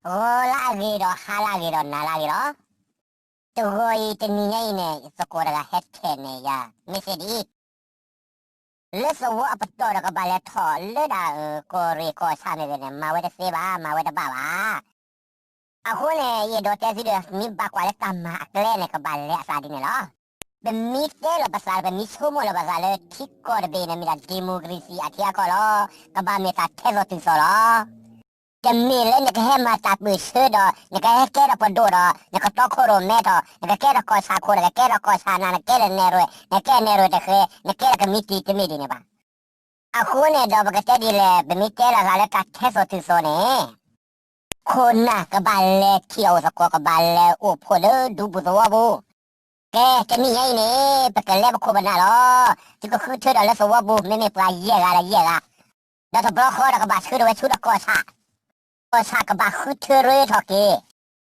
ဂီၤလၢအဂ့ၤဒီးဟါလၢအဂ့ၤဒီးနၤလၢအဂ့ၤလီၤ. တဂီၤအံၤတနံၤညါအံၤန့ၣ် ယသကိးတဂၤဟဲထဲးန့ၢ်ယၤ message ဒ်အံၤ, လၢသဝီအပတီၢ်ဒီးကဘၣ်လဲၤထီၣ်လၢဒၣ် ကီၢ်ရ့ၣ်ကီၢ်ဆၣ်မ့ၢ်ဂ့ၤန့ၣ် မၤဝဲတသ့ဘၣ်, မၤဝဲတဘၣ်ဘၣ်. အဃိန့ၣ် ယအဲၣ်ဒိးတဲသုဒီး မ့ၢ်ဘၣ်ကွၢ်လၢတၢ်မၤအကျဲန့ၣ် ကဘၣ်လဲၤအသးဒ်န့ၣ်လီၤ. ပမ့ၢ်တဲလီၤပသး ပမ့ၢ်ဆိကမိၣ်လီၤပသးလၢထံကီၢ်တဘ့ၣ်န့ၣ် မ့ၢ်ဒၣ် democracy အထံအကီၢ်လီၤ. ကဘၣ်မ့ၢ်တၢ်ထဲသိးတုၤသိးလီၤ. တမ့ၢ်လၢနကဟဲမၤတၢ်ပၢၢ်ဆၢဒီး နကဟဲကဲထီၣ်ပဒိၣ်ဒီး နကတီခိၣ်ရိၣ်မဲထီၣ်, နကကဲထီၣ်ကီၢ်ဆၣ်ခိၣ်, နကကဲထီၣ်ကီၢ်ဆၣ်နၢ်, နကဲထီၣ်နဲၣ်ရွဲၣ်, နကဲနဲၣ်ရွဲၣ်တဃဲ, နကဲထီၣ်ကမံးတံာ် တမ့ၢ်ဒ်န့ၣ်ဘၣ်. အဃိန့ၣ်ဒီး ပကတဲဒ်လဲၣ်, ပမ့ၢ်တဲလီၤသးလၢတၢ်ထဲသိးတုၤသိးန့ၣ် ခိၣ်နၢ်ကဘၣ်လဲၤထံၣ်အီၤသကိး ကဘၣ်လဲၤအိၣ်ဖှိၣ်လၢဒူပူၤသဝီပူၤ. ကဲ တနံၤညါအံၤန့ၣ် ပကလဲၤပခိၣ်ပနၢ်လီၤ. သုကဃုထၢထီၣ်လၢသဝီပူၤ မ့မ့ၢ်ပှၤယဲၢ်ဂၤဒီးယဲၢ်ဂၤ, ဒီးတဘျီဃီဒီးကဘၣ်ဆှၢထီၣ်ဝဲဆူဒီးကီၢ်ဆၣ်, ကီၢ်ဆၣ်ကဘၣ်ဃုထၢရ့ထီၣ်က့ၤ,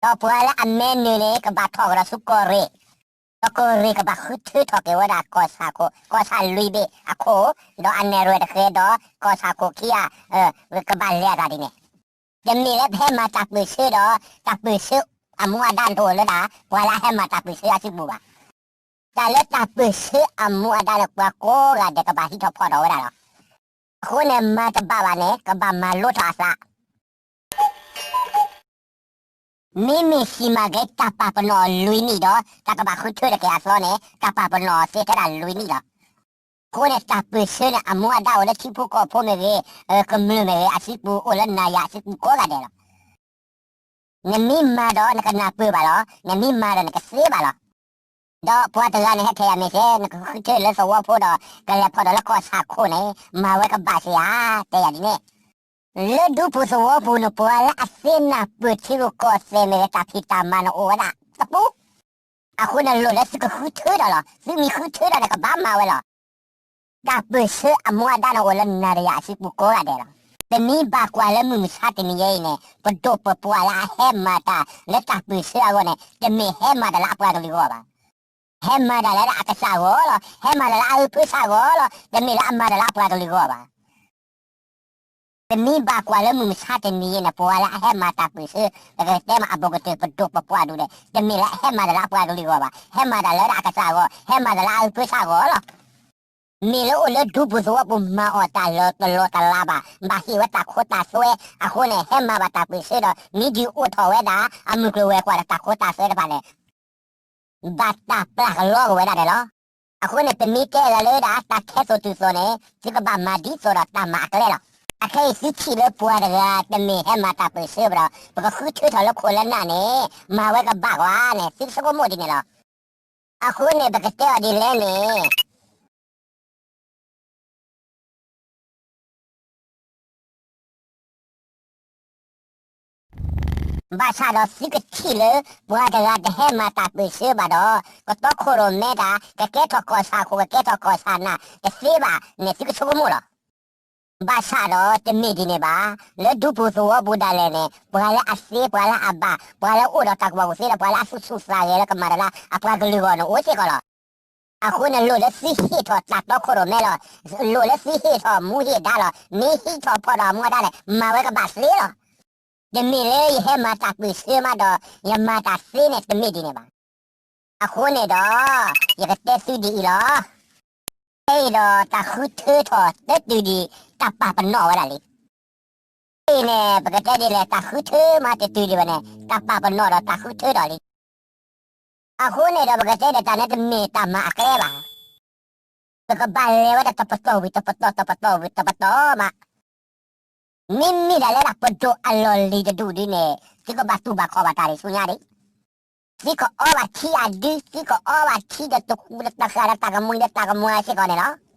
ဒီးပှၤလၢအမဲနုာ်န့ၣ် ကဘၣ်ထီၣ်ကဒီးဆူကီၢ်ရ့ၣ်, ဒီးကီၢ်ရ့ၣ်ကဘၣ်ဃုထၢထီၣ်က့ၤဝဲဒၣ်ကီၢ်ဆၣ်ခိၣ်, ကီၢ်ဆၣ်လွံၢ်ဘ့ၣ်အခိၣ်, ဒီးအနဲၣ်ရွဲၣ်တဃဲ ဒီးကီၢ်ဆၣ်ခိၣ်ခံဂၤ ကဘၣ်လဲၤအသးဒ်န့ၣ်. တမ့ၢ်လၢပဟဲမၤတၢ်ပၢၢ်ဆၢဒီး တၢ်ပၢၢ်ဆၢအမူအဒါတအိၣ်လၢဒၣ် ပှၤလၢအဟဲမၤတၢ်ပၢၢ်ဆၢအစုပူၤဘၣ်. တၢ်လၢတၢ်ပၢၢ်ဆၢအမူအဒါဒီး ပှၤကိးဂၤဒဲးကဘၣ်ဟံးထီၣ်ဖီၣ်ထီၣ်ဝဲဒၣ်လီၤ. အဃိန့ၣ် မၤတဘၣ်ဘၣ်န့ၣ် ကဘၣ်မၤလိထီၣ်အသး မ့မ့ၢ်စံးမၤကဲ တၢ်ပာ်ပနီၣ်လွံၢ်နံၣ်ဒီး တၢ်ကဘၣ်ဃုထၢထီၣ်က့ၤအသီန့ၣ် တၢ်ပာ်ပနီၣ်သ့ထဲဒၣ်လွံၢ်နံၣ်လီၤ. အဃိန့ၣ် တၢ်ပၢၢ်ဆၢန့ၣ် အမူအဒါအိၣ်လၢထံဖိကီၢ်ဖိမ့ၢ်ဂ့ၤ, ကမျၢၢ်မ့ၢ်ဂ့ၤ အစုပူၤ အိၣ်လၢနၤယၤအစုပူၤကိးဂၤဒဲးလီၤ. နမ့ၢ်မၤဒီးနကနၢ်ပၢၢ်ဘၣ်လီၤ, နမ့ၢ်မၤဒီးနကသ့ဘၣ်လီၤ. ဒီးပှၤတဂၤန့ၣ် ဟဲထဲးယၤ message နကဃုထၢလၢသဝီဖိဒီး ကလဲၤဖီၣ်ဒီးလၢကီၢ်ဆၣ်ခိၣ်န့ၣ် မၤဝဲကဘၣ်စ့ဧါ, တဲယၤဒ်န့ၣ်. လၢဒူပူၤသဝီပူၤန့ၣ် ပှၤလၢအသ့နၢ်ပၢၢ်ထံရူၢ်ကီၢ်သဲးမ့ၢ်ဂ့ၤ တၢ်ဖံးတၢ်မၤန့ၣ်အိၣ်ဝဲဒၣ်တပူၤ, အဃိန့ၣ်လိၣ်လၢသုကဃုထၢဒီးလီၤ. သုမ့ၢ်ဃုထၢဒီးန့ၣ် ကဘၣ်မၤဝဲလီၤ. တၢ်ပၢၢ်ဆၢအမူအဒါန့ၣ်အိၣ်လၢနၤဒီးယၤအစုပူၤကိးဂၤဒဲးလီၤ. ပမ့ၢ်ဘၣ်ကွၢ်လၢမုၢ်မဆါတနံၤညါအံၤန့ၣ် ပဒိၣ်ပပှၢ်လၢအဟဲမၤတၢ်လၢတၢ်ပၢၢ်ဆၢအဂီၢ်န့ၣ် တမ့ၢ်ဟဲမၤတၢ်လၢအပှၤကလုာ်ဂီၢ်ဘၣ်. ဟဲမၤတၢ်လၢအကစၢ်ဂီၢ်လီၤ. ဟဲမၤတၢ်လၢအအၢဖၢဆၣ်ဂီၢ်လီၤ. တမ့ၢ်လၢအမၤတၢ်လၢအပှၤကလုာ်ဂီၢ်ဘၣ်. ပမ့ၢ်ဘၣ်ကွၢ်လၢမုၢ်မဆါတနံၤအံၤန့ၣ် ပှၤလၢအဟဲမၤတၢ်ပၢၢ်ဆၢ, ပကတဲမ့ၢ်အဘူးကတၢၢ် ပဒိၣ်ပပှၢ်ဒူၣ်န့ၣ် တမ့ၢ်လၢအဟဲမၤတၢ်လၢအပှၤကလုာ်ဂီၢ်ဘၣ်. ဟဲမၤတၢ်လၢအကစၢ်ဂီၢ်, ဟဲမၤတၢ်လၢအအၢဖၢဆၣ်ဂီၢ်လီၤ. မ့ၢ်လၢအိၣ်လၢဒူပူၤသဝီပူၤမၤအီၣ်တၢ်လီၤတလီၤတလးဘၣ်, ဘၣ်ဟ့ၣ်ဝဲတၢ်ခိတၢ်သွဲ, အဃိန့ၣ် ဟဲမၤဘၣ်တၢ်ပၢၢ်ဆၢဒီး မ့ၢ်ဒုးအိၣ်ထီၣ်ဝဲဒၣ် အမုၢ်ကျိၤဝဲၤကွာ်ဒီးတၢ်ခိတၢ်သွဲတဖၣ်န့ၣ် ဘၣ်တၢ်ပျၢ်ကလီက့ၤဝဲဒၣ်န့ၣ်လီၤ. အဃိန့ၣ် ပမ့ၢ်တဲလီၤလၢဒၣ် တၢ်ထဲသိးတုၤသိးန့ၣ် သုကဘၣ်မၤဒ်သိးဒီးတၢ်မၤအကျဲလီၤ. အခဲအံၤသုထံၣ်လၢပှၤတဂၤတမ့ၢ်ဟဲမၤတၢ်ပၢၢ်ဆၢဘၣ်ဒီး ပကဃုထၢထီၣ်လၢခိၣ်လၢနၢ်န့ၣ် မၤဝဲကဘၣ်ကွၢ်န့ၣ် သုဆိကမိၣ်ဒ်န့ၣ်လီၤ. အဃိန့ၣ် ပကတဲအီၤဒ်လဲၣ်န့ၣ် ဘၣ်ဆၣ်ဒီးသုကထံၣ်လၢ ပှၤတဂၤတဟဲမၤတၢ်ပၢၢ်ဆၢဘၣ်ဒီး ကတီခိၣ်ရိၣ်မဲတၢ် ကကဲထီၣ်ကီၢ်ဆၣ်ခိၣ် ကကဲထီၣ်ကီၢ်ဆၣ်နၢ် တသ့ဘၣ်န့ၣ် သုကဆိကမိၣ်လီၤ. ဘၣ်ဆၣ်ဒီးတမ့ၢ်ဒ်န့ၣ်ဘၣ်. လၢဒူပူၤသဝီပူၤဒၣ်လဲာ်န့ၣ် ပှၤလၢအသ့ ပှၤလၢအဘၣ် ပှၤလၢအိၣ်ဒီးတၢ်ကူၣ်ဘၣ်ကူၣ်သ့ဒီး ပှၤလၢအသူၣ်ဆူၣ်သးဂဲၤလၢကမၤတၢ်လၢအပှၤကလုာ်ဂီၢ်န့ၣ် အိၣ်စ့ၢ်ကီးလီၤ. အဃိန့ၣ် လိၣ်လၢသုဟ့ၣ်ထီၣ်တၢ်တီခိၣ်ရိၣ်မဲလီၤ. လိၣ်လၢသုဟ့ၣ်ထီၣ်မူဟ့ၣ်ဒါလီၤ. မ့ၢ်ဟံးထီၣ်ဖီၣ်ဒီးအမူအဒါန့ၣ် မၤဝဲကဘၣ်သ့လီၤ. တမ့ၢ်လၢယဟဲမၤတၢ်ပၢၢ်ဆၢမးဒီး ယမၤတၢ်သ့န့ၣ် တမ့ၢ်ဒ်န့ၣ်ဘၣ်. အဃိန့ၣ်ဒီး ယကတဲသုဒ်အံၤလီၤ. ခဲအံၤဒီးတၢ်ဃုထၢထီၣ်တတုၤဒံး တၢ်ပာ်ပနီၣ်ဝဲဒၣ်လံ. အံၤန့ၣ် ပကတဲဒ်လဲၣ် တၢ်ဃုထၢမးတတုၤဒံးဘၣ်န့ၣ် တၢ်ပာ်ပနီၣ်ဒီးတၢ်ဃုထၢထီၣ်လံ. အဃိန့ၣ်ဒီး ပကတဲဒ်တၢ်န့ၣ်တမ့ၢ်တၢ်မၤအကျဲဘၣ်. ပကဘၣ်လဲၤဝဲဒၣ်တပတီၢ်ဝံၤတပတီၢ် တပတီၢ်ဝံၤတပတီၢ်မး မ့မ့ၢ်ဒၣ်လၢဒၣ်ပဒိၣ်အလီၢ်လံၤတဒူၣ်ဒ်န့ၣ် သုကဘၣ်တူၢ်ဘၣ်ခီၣ်ဘၣ်တၢ်ဒ်ဆူညါဒံး. သုကအီဘၣ်ထံအဒု, သုကအီဘၣ်ထံဒီးတဃူဒီးတဃာ်ဒီးတၢ်ကမှံဒီးတၢ်ကမှံစ့ၢ်ကီးန့ၣ်လီၤ.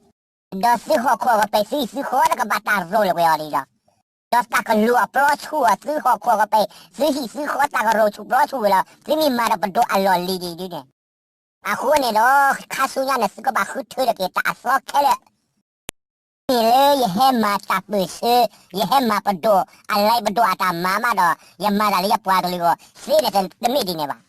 ဒီးသုဟီၣ်ခိၣ်ကပၤ သုဟံၣ်သုဃီတကဘၣ်တၢ်ရိၤလၢၤကွံာ်အီၤဒံးဒီး, ဒီးတၢ်ကလူၤအပျီဆူၣ်အီၤ သုဟီၣ်ခိၣ်ကပၤ သုဟံၣ်သုဃီတၢ်ကရိၤဆူၣ်ပျီဆူၣ်ဝံၤလီၤ. သုမ့ၢ်မၤဒီးပဒိၣ်အလီၢ်လံၤဒ်န့ၣ် အဃိန့ၣ်ဒီး ခါဆူညါန့ၣ် သုကဘၣ်ဃုထၢထီၣ်က့ၤတၢ်အသီခဲလၢာ်. မ့ၢ်လၢယဟဲမၤတၢ်ပၢၢ်ဆၢ, ယဟဲမၤပဒိၣ်အလံၤပဒိၣ်အတၢ်မၤမးဒီး ယမၤတၢ်လၢယပှၤကလုာ်အဂီၢ်သ့န့ၣ် တမ့ၢ်ဒ်န့ၣ်ဘၣ်.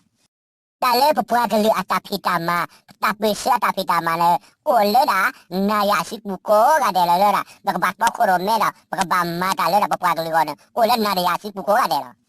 တၢ်လၢပပှၤကလုာ်အတၢ်ဖံးတၢ်မၤ, တၢ်ပၢၢ်ဆၢအတၢ်ဖံးတၢ်မၤန့ၣ် အိၣ်လၢဒၣ်နၤယၤအစုပူၤကိးဂၤဒဲးလီၤ. လၢဒၣ် ပကဘၣ်တီခိၣ်ရိၣ်မဲဒီး ပကဘၣ်မၤတၢ်လၢဒၣ်ပပှၤကလုာ်အဂီၢ်န့ၣ် အိၣ်လၢနၤဒီးယၤအစုပူၤကိးဂၤဒဲးလီၤ.